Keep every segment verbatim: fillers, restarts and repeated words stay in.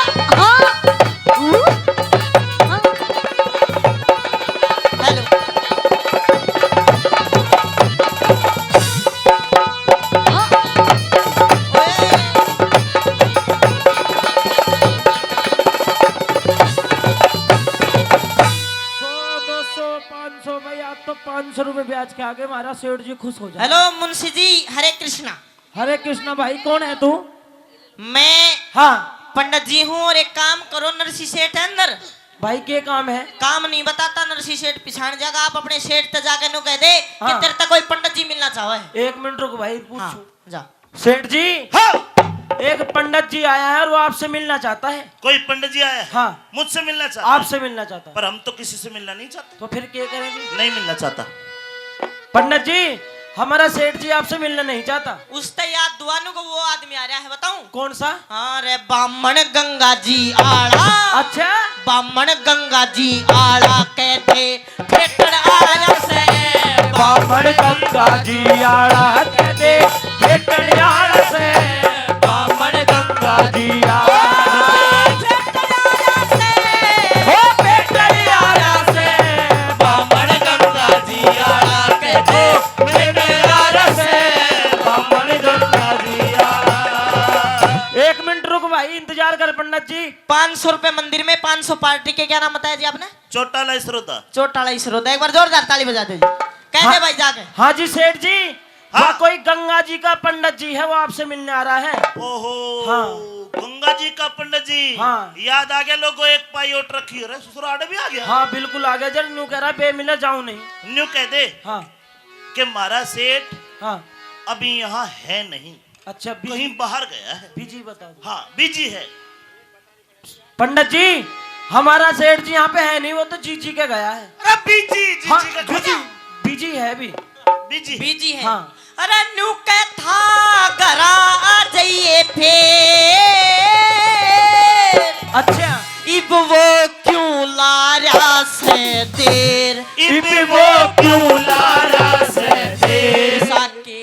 हाँ। हम्म? हाँ। हेलो। हाँ। ओए। सौ, दो सौ, पाँच सौ भाई, आप तो पाँच सौ रुपए ब्याज के आगे हमारा सेठ जी खुश हो जाए। हेलो मुंशी जी, हरे कृष्णा। हरे कृष्णा भाई, कौन है तू? मैं हाँ। पंडित जी हूँ, और एक काम करो, नरसी सेठ है अंदर। भाई, के काम है? काम नहीं बताता नरसी सेठ, पिछाण जाएगा। आप अपने सेठ ते जाके न्यू कह दे कि हाँ। तेरे तक कोई पंडित जी मिलना चाहे है। एक मिनट रुक भाई, पूछूं। हाँ, जा। सेठ जी, हाँ। एक पंडित जी आया है और वो आपसे मिलना चाहता है। कोई पंडित जी आया है? हाँ। मुझसे मिलना चाहता है? आपसे मिलना चाहता है। पर हम तो किसी से मिलना नहीं चाहते। तो फिर क्या करेंगे? नहीं मिलना चाहता। पंडित जी, हमारा सेठ जी आपसे मिलना नहीं चाहता। उसते याद दुआनू को वो आदमी आ रहा है, बताऊं? कौन सा? हाँ रे, बामण गंगा जी आला। अच्छा। बामण गंगा जी आला कह दे, भेटण आया से। बामण गंगा जी आला कह दे, भेटण आया से। बामण गंगा जी आला। ओ, भेटण आया से। बामण गंगा जी आला कह दे, भेटण आया से। बामण गंगा जी आला। एक मिनट रुक भाई, इंतजार कर पंडित जी। पाँच सौ रुपए मंदिर में, पाँच सौ पार्टी के। क्या नाम बताया जी आपने? चौटाला इसरोदा। चौटाला इसरोदा, एक बार जोरदार ताली बजा दे जी। कह दे हाँ। भाई जाके। हाँ जी सेठ जी, हाँ। वह कोई गंगा जी का पंडित जी है, वो आपसे मिलने आ रहा है। ओहो, हाँ। गंगा जी का पंडित जी। हाँ। याद आ गया लोगों, एक पाई ओट रखी है। अरे ससुर आड़े भी आ गया। हाँ बिल्कुल आ गया, जरा न्यू कह रहा, बे मिला जाऊं नहीं। न्यू कह दे हाँ। कि हमारा सेठ हाँ। अभी यहाँ है नहीं। अच्छा, बिजी। कहीं बाहर गया है। बिजी बता दो। हाँ, बिजी है। पंडित जी, हमारा सेठ जी यहाँ पे है नहीं, वो तो जीजी के गया है। अरे बीजी, जीजी हाँ, के बीजी, गया। बीजी है अभी। बीजी। बीजी है। हाँ। अरे न्यू के था घरा आ जाइए फिर। अच्छा। इब वो क्यों ला रहा से देर? इब वो क्यों ला रहा से देर? साके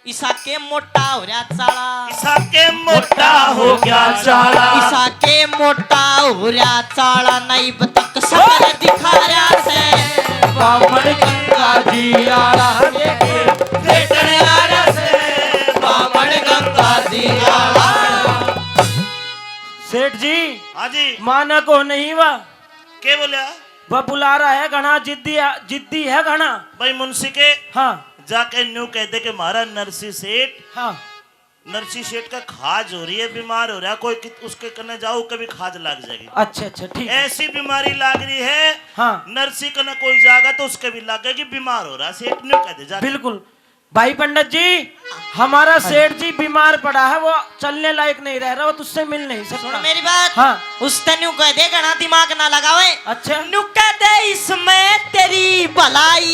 इसा के मोटा हो रहा चाला। इसा के मोटा हो गया चाला। इसा के मोटा हो रहा चाला, नहीं तक सबर दिखा रहा से। बामण गंगा जी आला, भेटण आ रहा से। बामण गंगा जी आला। सेठ जी, हाँ जी। माना को नहीं वा। के बोलिया? वह बुला रहा है, घना जिद्दी, जिद्दी है घना। भाई मुंशी के हाँ। जाके न्यू कह दे कि म्हारा नरसी सेठ, हाँ। नरसी सेठ का खाज हो रही है, बीमार हो रहा, कोई कि-, उसके कने जाओ, कभी खाज लग जाएगी। अच्छा, अच्छा, ठीक है। ऐसी बीमारी लाग रही है, हाँ। नरसी कने कोई जाएगा तो उसके भी लगेगी, बीमार हो रहा सेठ, न्यू कह दे जाके। बिल्कुल। भाई पंडित जी, हमारा सेठ जी बीमार पड़ा है, वो चलने लायक नहीं रह रहा, वो तुझसे मिल नहीं सकता। सुन मेरी बात। हाँ। उसते न्यू कह दे, घना दिमाग ना लगावे। अच्छा। न्यू कह दे, इसमें तेरी भलाई,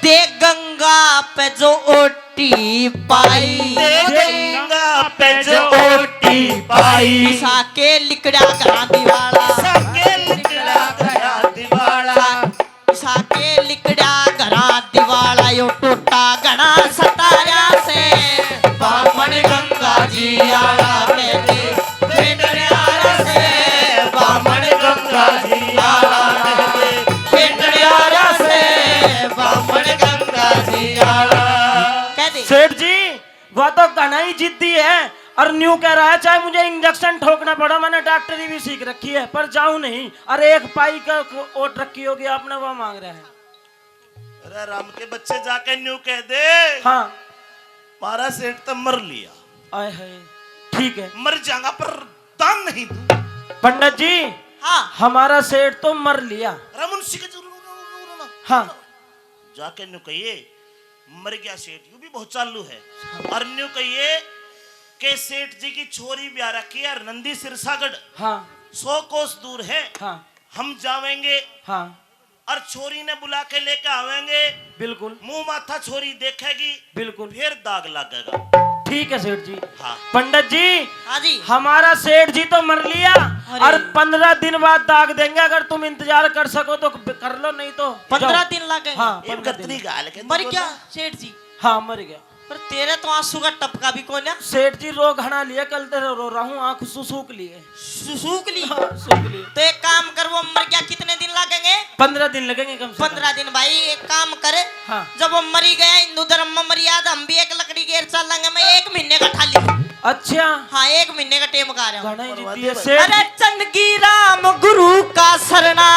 दे गंगा पे जो ओटी पाई। दे गंगा पे जो ओटी पाई। इसा के लिकड़ा घना दिवाला। इसा के लिकड़ा घना दिवाला। इसा के लिकड़ा घरा दिवाला, यो टोटा घना सतारा से। बामण गंगा जी आला कहते, भेटण आला से। बामण गंगा जी आला कहते, भेटण आला से। बामण गंगा जी आला। कह दे। सेठ जी, वह तो घना ही जिद्दी है और न्यू कह रहा है, चाहे मुझे इंजेक्शन ठोकना पड़ा, मैंने डॉक्टरी भी सीख रखी है, पर जाऊं नहीं। अरे एक पाई का ओट रखी होगी आपने, वह मांग रहा है। अरे राम के बच्चे, जाके न्यू कह दे। हाँ। म्हारा सेठ तो मर लिया। आय हाय, ठीक है। मर जाऊंगा पर दान नहीं दूं। पंडित जी, हाँ। हमारा सेठ तो मर लिया। अरे मुंशी के जरूर, हाँ। जाके न्यू कहिए, मर गया सेठ, यू भी बहुत चालू है। और न्यू कहिए कि सेठ जी की छोरी ब्याह रखी है और नंदी सिरसागढ़, हाँ। सौ कोस दूर है। हाँ। हम जावेंगे। हाँ। और छोरी ने बुला के लेके आवेंगे। बिल्कुल। मुंह माथा छोरी देखेगी। बिल्कुल। फिर दाग लगेगा। ठीक है सेठ जी। हाँ। पंडित जी, हाँ जी। हमारा सेठ जी तो मर लिया अरे। और पन्द्रह दिन बाद दाग देंगे, अगर तुम इंतजार कर सको तो कर लो, नहीं तो पन्द्रह जाओ। दिन लगेंगे। हाँ, ये पन्द्रह दिन। कतरी गाल के मर तू गया बोला? सेठ जी। हाँ, मर गया। पर तेरे तो आंसू का टपका भी कोन्या। सेठ जी, रो घणा लिए, कल तो रो रहा हूँ, आंख सु-, सूख लिए। सु-, सूख ली? हाँ, सूख लिए। तो एक काम कर, वो मर गया, कितने दिन लगेंगे? पन्द्रह दिन लगेंगे कम से कम। पन्द्रह दिन भाई, एक काम कर, हाँ। जब वो मरी गया हिंदू धर्म में मर्यादा, हम भी एक लकड़ी घेर चलेंगे, मैं एक महीने का ठाली हूँ। अच्छा। हाँ, एक महीने का टेम का रहा हूँ। घणा ही जिद्दी है सेठ। अरे चंद की राम गुरु का सरना,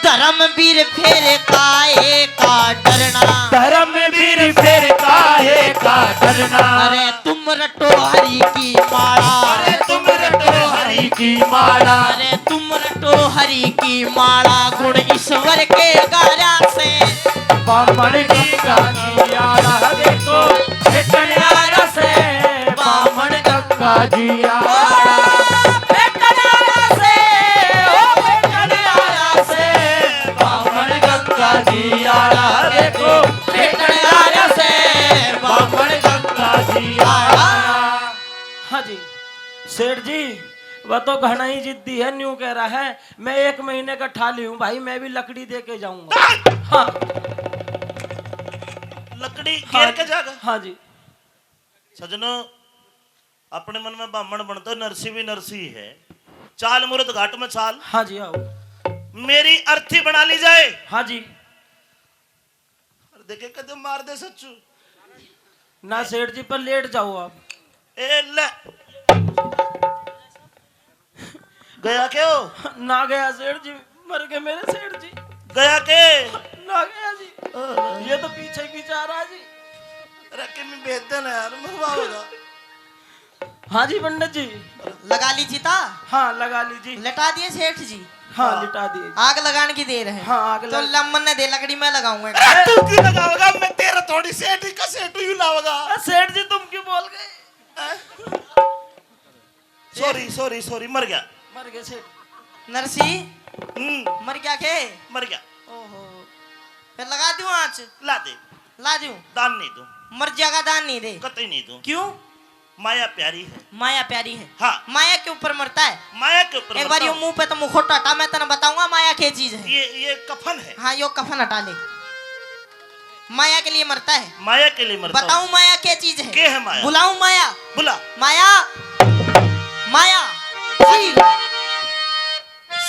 धर्मवीर फेर काहे का डरना। धर्मवीर फेर काहे का डरना। अरे तुम रटो हरि की माला। अरे तुम रटो हरि की माला। अरे तुम रटो हरि की माला, गुण ईश्वर के गारा से। बामण गंगा जी आला देखो, भेटन आला से। बामण गंगा जी आला। भेटन आला से, ओ भेटन आला से। बामण गंगा जी आला देखो, भेटन आला से। बामण गंगा जी आला। हाँ जी, सेठ जी, वह तो घणा ही जिद्दी है, न्यू कह रहा है, मैं एक महीने का ठाली हूँ भाई, मैं भी लकड़ी दे के जाऊंगा। हाँ। लकड़ी हाँ घेर के जी, जाएगा? हाँ जी। सजनो, अपने मन में बामण बनता, नरसी भी नरसी है। चाल मुरत घाट में चाल। हाँ जी, आओ। मेरी अर्थी बना ली जाए। हाँ जी। अरे देखे, कदे मार दे सच्चू। ना सेठ जी, पर लेट जाओ आप। ए ले। गया के हो? ना गया सेठ जी, मर गए मेरे सेठ जी। गया के? ना गया जी। अरे। ये तो पीछे ही पीछे आ रहा जी। अरे किमी भेज देना यार, मरवाओगा। हाँ जी पंडित जी। लगा ली चिता? हाँ, लगा ली जी। लिटा दिए सेठ जी? हाँ, लिटा दिए जी। आग लगाने की देर है। हाँ, आग तो लग- लम्बन ने दे लकड़ी, मैं लगाऊंगा। अरे, तू क्यों लगाओगा? मैं तेरा थोड़ी सेठ ही का सेठ ही लाऊंगा। अरे, सेठ जी, तुम क्यों बोल गए? हैं? सॉरी, सॉरी, सॉरी, मर गया। मर गया सेठ। नरसी? हम्म। मर गया के? मर गया। ओहो। फिर लगा दूं आँच? ला दे। ला दूं? दान नहीं दूं। मर जाएगा, दान नहीं दे। कतई नहीं दूं। क्यों? माया प्यारी है। माया प्यारी है। हाँ। माया के ऊपर मरता है। माया के ऊपर एक बार मरता यो हूँ। मुंह पे तो मुखौटा हटा, मैं तने बताऊंगा माया के चीज है। ये, ये कफन है। हाँ, यो कफन हटा ले। माया के लिए मरता है। माया के लिए मरता हूँ। बताऊं माया के चीज है? के है माया? बुलाऊं माया? बुला। माया, माया।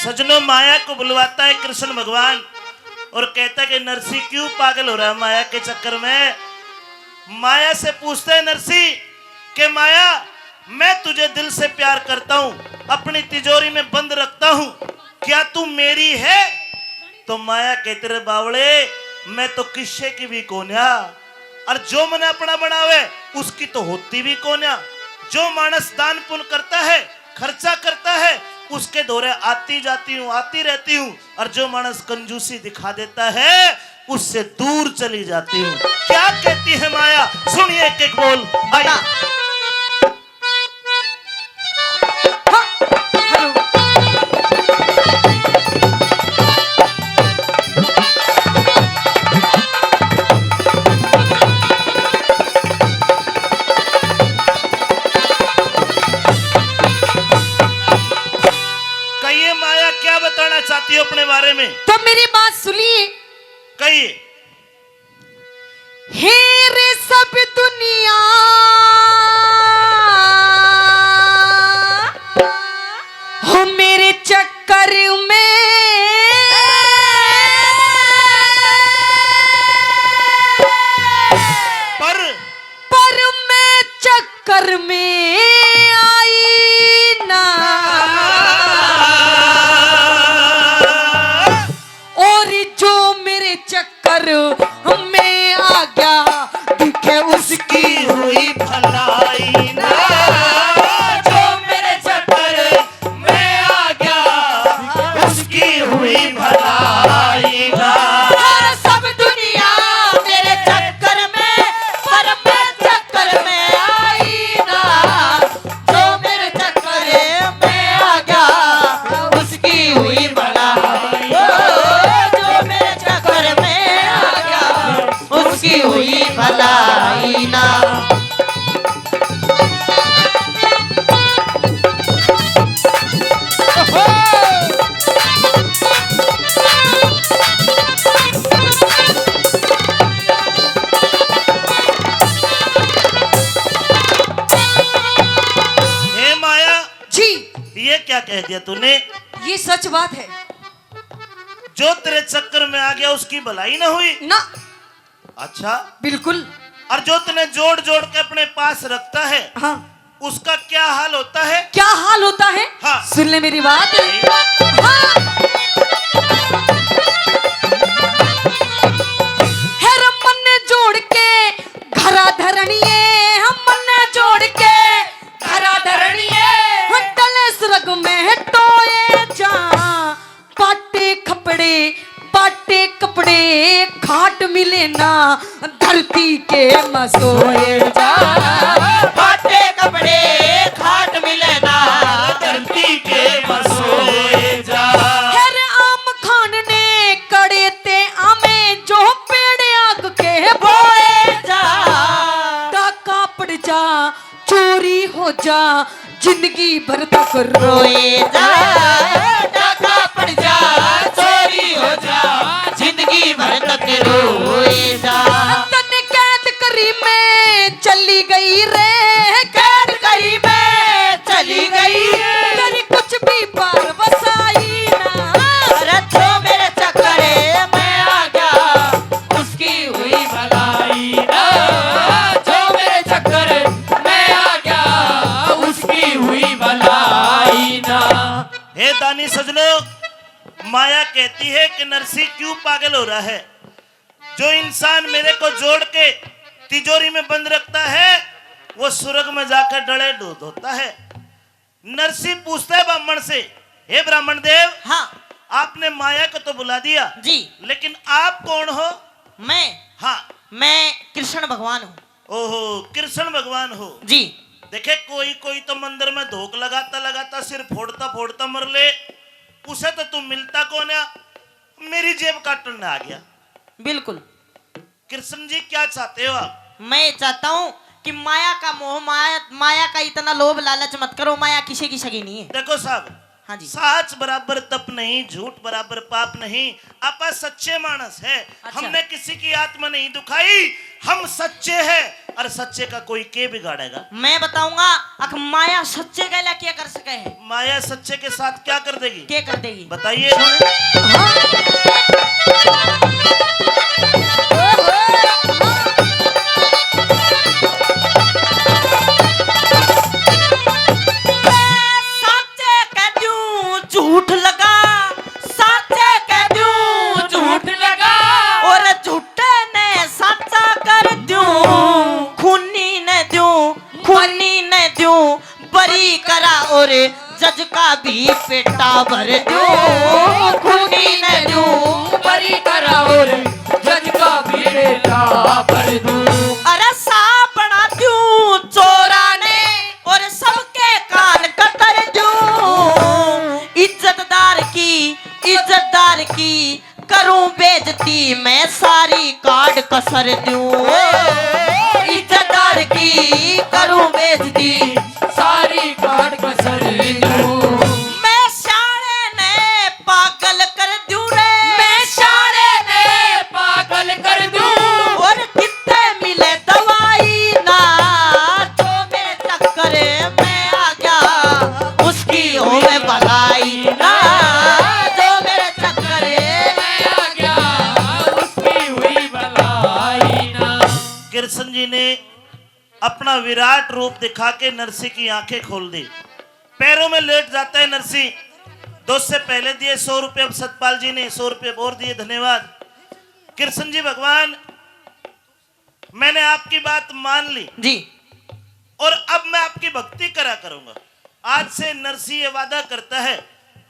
सजनों, माया को बुलवाता है कृष्ण भगवान और कहता है कि नरसी क्यों पागल हो रहा है माया के चक्कर में। माया से पूछता है नरसी कि माया, मैं तुझे दिल से प्यार करता हूँ, अपनी तिजोरी में बंद रखता हूँ, क्या तू मेरी है? तो माया कहती, रे बावले, मैं तो किसे की भी कोन्या, और जो मने अपना बनावे, उसकी तो होती भी कोन्या। जो मानस दान पुण्य करता है, खर्चा करता है, उसके धोरे आती जाती हूँ, आती रहती हूँ, और जो मानस कंजूसी दिखा देता है, उससे दूर चली जाती हूँ। क्या कहती है माया, सुनिए एक एक बोल। आइए। बता। कहिए माया, क्या बताना चाहती हो अपने बारे में? तो मेरी बात सुनिए। कहिए। हे रे सब दुनिया, हो मेरे चक्कर में, पर पर मैं चक्कर में आई ना। और जो मेरे चक्कर में आ गया, दिखे उसकी हुई भलाई ना। जो मेरे चक्कर में आ गया, उसकी हुई भलाई ना। और सब दुनिया मेरे चक्कर में, पर मैं चक्कर में आई ना। जो मेरे चक्कर में आ गया, उसकी हुई भलाई। ओ, जो मेरे चक्कर में आ गया, उसकी हुई भलाई ना। क्या कह दिया तूने? ये सच बात है। जो तेरे चक्कर में आ गया, उसकी भलाई ना हुई ना। अच्छा। बिल्कुल। और जो तने जोड़ जोड़ के अपने पास रखता है, हाँ। उसका क्या हाल होता है? क्या हाल होता है? हाँ। सुन ले मेरी बात। हाँ। है रे मन जोड़ के घरा धरणिए, हम मन जोड़ के घरा धरणिए। हम तले स्वर्ग में टोए जा। पाटे कपड़े, पाटे कपड़े, खाट मिले ना धरती के मसोए जा। पाटे कपड़े, खाट मिले ना धरती के मसोए जा। हर आम खान ने कड़े ते आमे जो पेड़ आग के बोए जा। डाका पड़ जा, चोरी हो जा, जिंदगी भर तक रोए जा। डाका पड़ जा, चोरी हो जा, जिंदगी भर तक रोए जा। तन्ने कैद करी मैं चली गई रे, कैद करी मैं चली गई। तेरी कुछ भी पार वसाई ना। अरे जो मेरे चक्कर में आ गया, उसकी हुई भलाई ना। जो मेरे चक्कर में आ गया, उसकी हुई भलाई ना। हे दानी सजनो, माया कहती है कि नरसी क्यों पागल हो रहा है? जो इंसान मेरे को जोड़ के तिजोरी में बंद रखता है, वो स्वर्ग में जाकर डले धो-, धोता है। नरसी पूछता है ब्राह्मण से, "हे ब्राह्मण देव, हाँ। आपने माया को तो बुला दिया, जी। लेकिन आप कौन हो?" मैं? हाँ। मैं कृष्ण भगवान हूँ। ओहो, कृष्ण भगवान हो। जी। देखे, कोई कोई तो मंदिर में धोक लगाता लगाता, सिर फोड़ता फोड़ता मर ले, उसे तो तू मिलता कौन है? मेरी जेब काटने आ गया। बिल्कुल। कृष्ण जी, क्या चाहते हो आप? मैं चाहता हूँ कि माया का मोह, माया, माया का इतना लोभ लालच मत करो। माया किसी की सगी नहीं है। देखो साहब, हाँ जी। साच बराबर तप नहीं, झूठ बराबर पाप नहीं। आपा सच्चे मानस है, अच्छा। हमने किसी की आत्मा नहीं दुखाई, हम सच्चे हैं, और सच्चे का कोई के बिगाड़ेगा? मैं बताऊंगा, अख माया सच्चे गैला क्या कर सके है। माया सच्चे के साथ क्या कर देगी? क्या कर देगी? बताइए। साचे कह दूं झूठ लगा, साचे कह दूं झूठ लगा, और झूठे ने साचा कर दूं, खूनी ने दूं, खूनी ने दूं बरी करा, और जज का भी पेटा भर दूं, खूनी ने दूं बरी करा, और जज का भी पेटा भर दूं। अरे सा बना दूं चोरा ने, और सबके कान कतर दूं। इज्जतदार की, इज्जतदार की करूं बेइज्जती, मैं सारी काट कसर दूं। इज्जतदार की करूं बेइज्जती, सारी काट कसर दूं। मैं शाणे ने पागल कर दूं रे, मैं शाणे ने पागल कर दूं। और कितने मिले दवाई ना, जो मेरे चक्कर में आ गया, उसकी होवे भलाई ना। जो मेरे चक्कर में आ गया, उसकी हुई भलाई ना। कृष्ण जी ने अपना विराट रूप दिखा के नरसी की आंखें खोल दी। पैरों में लेट जाता है नरसी। दो से पहले दिए सौ रुपये, अब सतपाल जी ने सौ रुपये और दिए, धन्यवाद। कृष्ण जी भगवान, मैंने आपकी बात मान ली जी। और अब मैं आपकी भक्ति करा करूंगा। आज से नरसी ये वादा करता है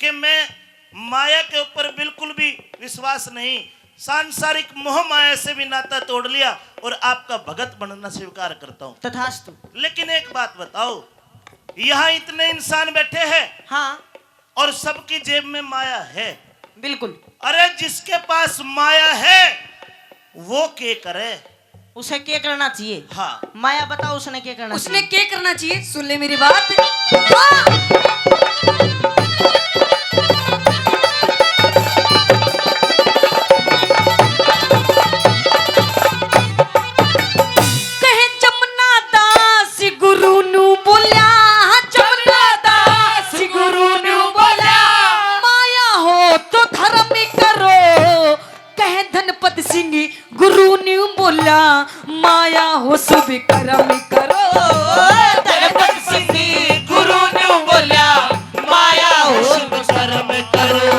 कि मैं माया के ऊपर बिल्कुल भी विश्वास नहीं, सांसारिक मोह माया से भी नाता तोड़ लिया और आपका भगत बनना स्वीकार करता हूँ। तथास्तु। लेकिन एक बात बताओ, यहाँ इतने इंसान बैठे हैं, हाँ। और सबकी जेब में माया है। बिल्कुल। अरे, जिसके पास माया है, वो के करे? उसे के करना चाहिए? हाँ। माया बताओ, उसने के करना उसने चाहिए? के करना चाहिए? सुन ले मेरी बात। हाँ। कहे जमुना दास गुरु नू बोल्या, जमुना दास गुरु नू धर्मपत सिंह गुरु न्यू बोल्या, माया हो तो शर्म करो।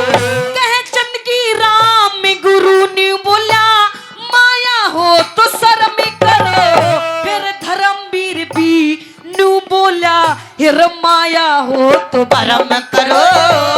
कह चंद की राम गुरु न्यू बोल्या, माया हो तो शर्म करो। फिर धर्मवीर भी न्यू बोल्या, हिर माया हो तो भरम करो।